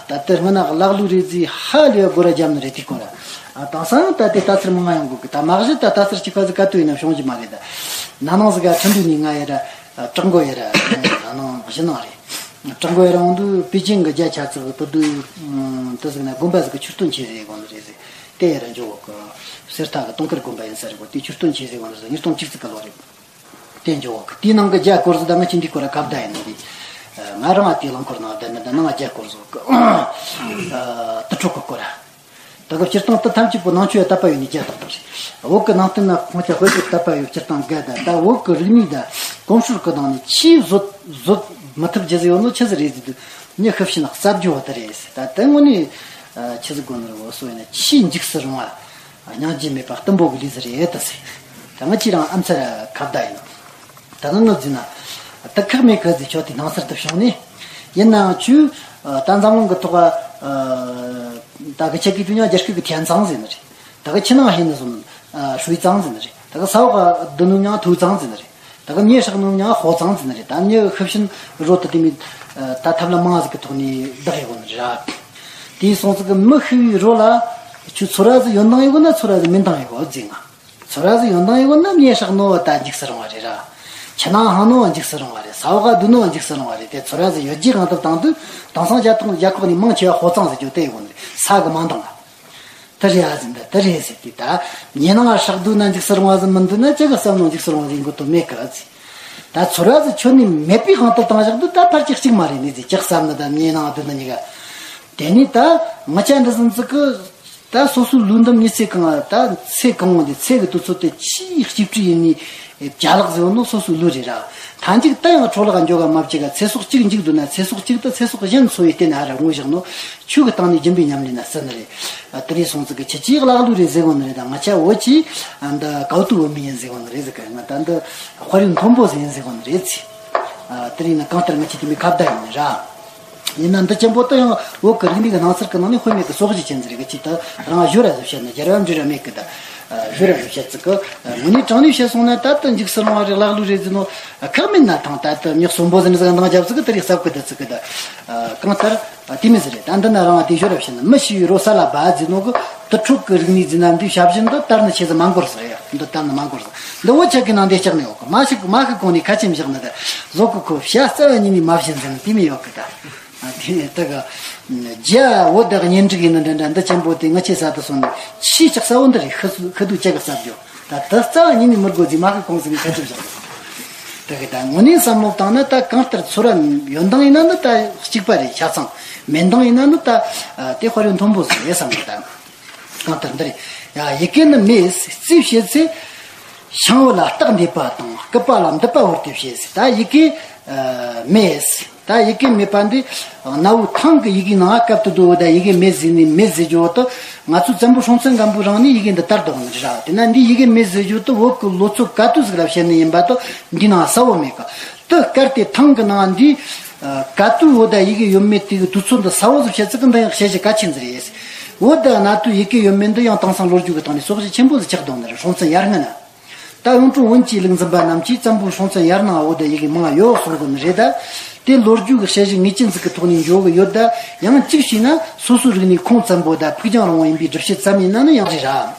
ད་དེ་སྔ་ན་ཀླ་ཀློ་རེད་ཟིག་ཧ་ལས་པའི་སྒོ་ར་རྒྱབ་ནི་རེད། དེ་སྐོར་ལ་དེང་སང་ད་དེ་ལྟ་ཚུལ་མང་ང་ཡོང་གི་གི། ད་མ་གཞི་ད་ལྟ་ཚུལ་གཅིག་པ་ཟིག་ག་དུས་ཡིན་ན་བྱུང་རྒྱུ་མ་རེད། ད་ན་ནིང་ཟིག་ག་ཁྲིན་ཏུ་ནས་ང་ཡི་ར་བྲག་འགོ་ཡི་ར་ན་ནིང་གཞེས་ནིང་རེད། བྲག་འགོ་ཡི་ར་འོང་དུས་པེ་ཅིང་གི་རྒྱ་ཆ་ཚིག་དུ་དུ་དུ་ཟིག་ན་དགོན་པ་ཟིག་གི་ཆོས་སྟོན་ཆེ་ཟིག་དགོན་རེད་ཟིག་དེ་ཡར་འཇོག་གི། གསེར་རྟ་གི་དུང་དཀར་དགོན་པ་ཡིན་ས་རེད་གོ། དེ་ཆོས་སྟོན་ཆེ་ཟིག་བ་ཟིག་ཉིས་སྟོང་གཅིག་ཙིག་གི་ལོ་རེད། དེ་འཇོག་གི། དེའི་ནང་གི་རྒྱ་སྐོར་ཟིག་ད་ང་ཅི་འདི་སྐོར་ཁ་བརྡ་ཡིན་ནི་རེད། ང་རང་ང་དེའི་རླངས་འཁོར་ནང་བསྡད་ནི་ད་ནང་རྒྱ་སྐོར་ཟིག་གི། དུར་ཁྲོད་གི་སྐོར་ར། ད་གི་སྤྱིར་བཏང་དུ་ཐམས་ཅད་པོ་ནང་ཆོས་ཡ་དད་པ་ཡོད་ནི་རྒྱ་ཏག་ཏག་རེད། བོད་གི་ནང་བསྟན་ན་ཁོང་ཅག་དཔེ་ཆོས་དད་པ་ཡོད་སྤྱིར་བཏང་དགའ་ད། ད་བོད་གི་རིག་གནས་ད་གོམས་སྲོལ་གི་ནང་ནས་ཆེས་བཟོད་བཟོད་མི་ཐུབ་རྒྱུ་ཟིག་ཡོད་ནོ་ཆི་ཟིག་རེད་ཟེར་དུས། མྱི་ཤི་བྱིན་ན་རྩ་བརྒྱུད་བ་དེ་རེད་ཟེར། ད་དེ་དངོས་གནས་ཆི་ཟིག་དགོས་ནི་རེད། འོ་སོ་ཡིན་ན་ཆེས་འཇིགས་སུ་རུང་བ། སྙིང་རྗེ་མེད་པ་གཏུམ་པོ་གི་ལུས་ཟིག་རེད་ད་ཟེར། ད་ང་ཁྱེད་རང་ཨ་མཚར་ཁ་བརྡ་ཡིན། ད་ང་ངུ་རྫུན་ན་ད་ཁག་མེད་གི་ཟེར། ཁྱོད་དེ་སྣང་ཚུལ་དུ་བྱུང་ནས་ཡིན་ནའང་ཁྱོད་ད་འཛམ་གླིང་གི་ཐོག་ད་གི་ཆེ་གི་དུས་ཉང་རྒྱ་སྐད་གི་ཐན་ཙང་ཟེར་ནི་རེད། ད་གི་ཕྱི་ནང་ཧེ་ནི་བཟུང་ཧྲུའི་ཙང་ཟེར་ནི་རེད། ད་གི་ས་འོག་གི་འདི་ནུ་ཉང་ཐུའུ་ཙང་ཟེར་ནི་རེད། ད་གི་མྱི་ཧྲག་ནུ་ཉང་ཧོ་ཙང་ཟེར་ནི་རེད། ད་མྱི་ཤི་བྱིན་རོ་ད་དེ་མི་ད་ཐབས་ལ་མང་ཟིག་གི་ཐོག་ནས་བདག་ཡོད་གོ་ནི་རེད། དེའི་སོང་ཙི་གི་མི་ཤི་བའི་རོ་ལ་ཁྱོད་ཚོར་བ་ཟིག་ཡོད་ནང་ཡོད་གོ་ན་ཚོར་བ་ཟིག་མེད་ནང་ཡོད་གོ་ཟེར་ང་། ཚོར་བ་ཟིག་ཡོད་ནང་ཡོད་གོ་ན་མྱི་ཧྲག་ནོ་བ་ད་འཇིགས་སུ་རུང་བ་རེད་ར། ཕྱི་ནང་ཧང་ནོ་བ་འཇིགས་སུ་རུང་བ་རེད། ས་འོག་ག་སྡུག་ནོ་བ་འཇིགས་སུ་རུང་བ་རེད། དེ་ཚོར་བ་ཟིག་ཡོད་རྒྱུའི་གང་ཐུབ་དང་དུས་དེང་སང་རྒྱ་ཐོག་རྒྱ་ཁོག་ནས་མང་ཆེ་བ་ཧོ་ཙང་ཟེར་རྒྱུ་དེ་ཡོད་གོ་ནི་རེད། ས་གི་མང་དང་ལ། དེ་རེད་ཨ་ཟིན་ད་དེ་རེད་ཟེར་དུས་ད། མྱི་ནང་ཧྲག་སྡུག་ན་འཇིགས་སུ་རུང་བ་ཟིན་མི་འདུག་ན་ཅི་གི་བསམ་ནོ་འཇིགས་སུ་རུང་བ་ཟིན་དགོས་དོན་མེད་གི་ཨ་ཟིན། ད་ཚོར་བ་ཟིག་ཁྱོད་ནི་མེད་པའི་དབང་དུ་བཏང་བཞག་འདུག་ད་ཕལ་ཆེར་གཅིག་མ་རེད་ནི་ཟིག་ཅི་བསམ་ནི་ད་མྱི་ནང་སྡུག་ན་གཉིས་ཀ། དེ་ནི་ད་ང་ཅག་འདི་ཟིན་ཙི་གི། ད་སོ་སོའི་ལུས་འདི་མྱི་ཚེ་གང་ད་ཚེ་གང་བོ་འདི་ཚེ་གི་དུས་ཚོད་དེ་ཆེས་གཅིག་སྤྲི་ཡིན་ནི། བྱ་ལག་ཟེར་བ་ནི་སོ་སོའི་ལུས་རེད་ར། མཐའ་མཇུག་ད་ཡང་འཕྲོ་བརླག་འགྱོ་ག་མ་བཅུག་ག་ཚེ་སྲོག་གཅིག་འཇིག་འདུག་ན་ཚེ་སྲོག་གཅིག་ད་ཚེ་སྲོག་གཞན་འཚོ་བའི་རྟེན་ཧ་ར་ངོ་བཞག་ནོ། ཆོས་ཀྱི་སྟེང་ནས་སྦྱིན་པའི་ཉམས་ལེན་ན་ཟེར་ནི་རེད། དེ་རེད་སོང་ཙི་གི་ཁྱེད་ཀྱིས་ཀླ་ཀློ་རེད་ཟེར་གོ་ནི་རེད། ད་ང་ཅག་བོད་ཀྱིས་འདི་གའུ་ཏུ་བོད་མི་ཡིན་ཟེར་གོ་ནི་རེད་ཟེར་གི། ང་ད་འདི་དཔལ་ཡོན་མཐོན་པོ་ཟེར་ཡིན་ཟེར་གོ་ནི་རེད་ཟེར། དེ་རིང་ན་གང་ལྟར་ང་ཆེ་དེ་མི་ཁ་བརྡ་ཡིན་ར། ཡིན་ན་འདི་ཆེན་པོ་ད་ཡང་བོད་ཀྱི་རིག་གནས་ཀྱི་སྣང་ཚུལ་གྱི་ནང་ནས་དཔེ་མེད་ཀྱི་སོག་ཞིག་ཅན་ཟེར་གི་ཅིག་ད་རང་བཞོར་ར་ཟེར་བཤད་ན་རྒྱལ་བ་འབྲི་ར་མེད་ཀི་ད། བཞོར་ར་ཟེར་བཤད་ཚིག་གི། དངོས་གནས་དྲང་གནས་བཤད་སོང་ན་ད་ལྟ་འཇིགས་སུ་རུང་བ་རེད་ཀླ་ཀློ་རེད་ཟེར་ནོ། ཁག་མེད་ན་ཐང་ད་ལྟ་མྱི་གསོན་པོ་ཟེར་ནི་ཟིག་འདང་རྒྱབ་ཚིག་གི་དེ་རིགས་ཟབ་གི་ད་ཚིག་གི་ད། གང་ལྟར། དེ་མི་ཟེར་རེད། ད་འདི་ན་རང་དེ་ཞོར་བཤད་ན་མི་ཤི་བའི་རོ་ས་ལ་སྦ་ཟེར་ནོ་གི། དུར་ཁྲོད་ཀྱི་རིག་གནས་ཟེར་ན་འདི་ཞབས་ཞུ་འདི་དར་ནི་ཆེ་ཟེར་མ་འགོར་ཟེར་ཡ། འདི་དར་ནི་མ་འགོར་ཟེར། འདི་བོད་ཆ་གི་ནང་འདི་ལྕགས་ནས་ཡོད་གི། མ་ཤི་མ་ཤི་གོང་ནས་ཁ་ཆེམས་བཞག་ནི་ད། བཟོ་གི་ཁོ་བྱ་རྩ་བ་ཉིད་ནས་མ་བྱིན་ཟེར་ནི་དེ་མི་ཡོད་གི་ད། དེ་ནས་ད་གི། རྒྱ་བོད་དག་གཉེན་སྒྲིག་ཡིན་ན་འདྲ་འདྲ་འདི་ཆེན་པོ་དེ་ང་ཆེ་ས་དུ་སོང་ནས་ཆེས་ལྕགས་ས་བོ་འདི་རེད། ཤི་སུ་ཤི་དུས་ལྕགས་གི་ས་བརྒྱོ། ད་དུ་རྩ་བ་ཉིད་ནས་མི་དགོས་ཟིག་མ་ཤི་གོང་ཟིག་ནས་ཁ་ཆེམས་བཞག་གི། ད་གི་ད་དངོས་གནས་བསམ་བློ་བཏང་ན་ད་གང་ལྟར་ཚོར་བ་ཡོད་མདངས་ཡིན་ན་ནི་ད་གཅིག་པ་རེད། ཆ་ཚང་མེད་མདངས་ཡིན་ན་ནི་ད་དེ་དཔལ་ཡོན་མཐོན་པོ་ཟིག་རེད་བསམ་གི་ད། གང་ལྟར་འདི་རེད། ཡ་ཡི་གེ་ནི་མེད་རྩིས་བྱེད་ཚེ། ཤིང་བུ་ལ་རྟགས་འདེབས་པ་དང་སྐུད་པ་ལ་མདུད་པ་བོར་ཏེ་བྱེད་ཟེར། ད་ཡི་གེ་མེད། ད་ཡི་གེ་མེད་པ་འདི་གནའ་བོའི་ཐང་གི་ཡི་གེའི་ནང་སྐབས་དུ་འདུག་ད་ཡི་གེ་མེད་ཟེར་ནས་མེད་ཟེར་རྒྱུ་བོ་དུ་ང་ཚོ་བཙན་པོ་སྲོང་བཙན་སྒམ་པོའི་རིང་ནས་ཡི་གེ་འདི་དར་འདུག་ནི་རེད། དེ་ན་འདི་ཡི་གེ་མེད་ཟེར་རྒྱུ་དུ་བོད་ཀྱི་ལོ་ཚོད་ག་དུས་ཟིག་ལ་བཤད་ནི་ཡིན་པ་དུ་འདི་ནང་གསལ་བོ་མེད་གི། དུ་སྐར་དེ་ཐང་གི་ནང་འདི། ག་དུས་བོད་ད་ཡི་གེ་ཡོད་མེད་དེ་གི་དུས་ཚོད་འདི་ས་བོ་ཟིག་བཤད་ཚིག་གི་འདི་ཡང་བཤད་གཞི་གལ་ཆེན་ཟིག་རེད། བོད་ད་གནའ་དུས་ཡི་གེ་ཡོད་མེད་འདི་ཡང་དེང་སང་ལོ་རྒྱུས་གི་སྟེང་ནས་སོགས་ཞིག་ཆེན་པོ་ཟིག་ཆགས་བསྡད་ནི་རེད། སྲོང་བཙན་ཡར་སྔོན་ན། ད་གཡུང་དྲུང་བོན་གྱི་ལུགས་འཛིན་པ་རྣམས་ཀྱིས་བཙན་པོ་སྲོང་བཙན་ཡར་ནང་བོད་ད་ཡི་གེ་མང་ཡོད་གསུང་གི་ནི་རེད་ད། དེ་ལོ་རྒྱུས་ཀྱི་བཤད་གཞི་ངེས་ཅན་ཟིག་གི་ཐོག་ནས་འཇོག་གི་ཡོད་ད། ཡང་གཅིག་བྱས་ན་སོ་སོའི་རིག་གནས་ཁུངས་བཙན་པོ་ད་ཕུགས་རྒྱང་རིང་བོ་ཡིན་པའི་སྒྲུབ་བྱེད་ཙམ་ཡིན་ན་ནི་ཡང་རེད་ར།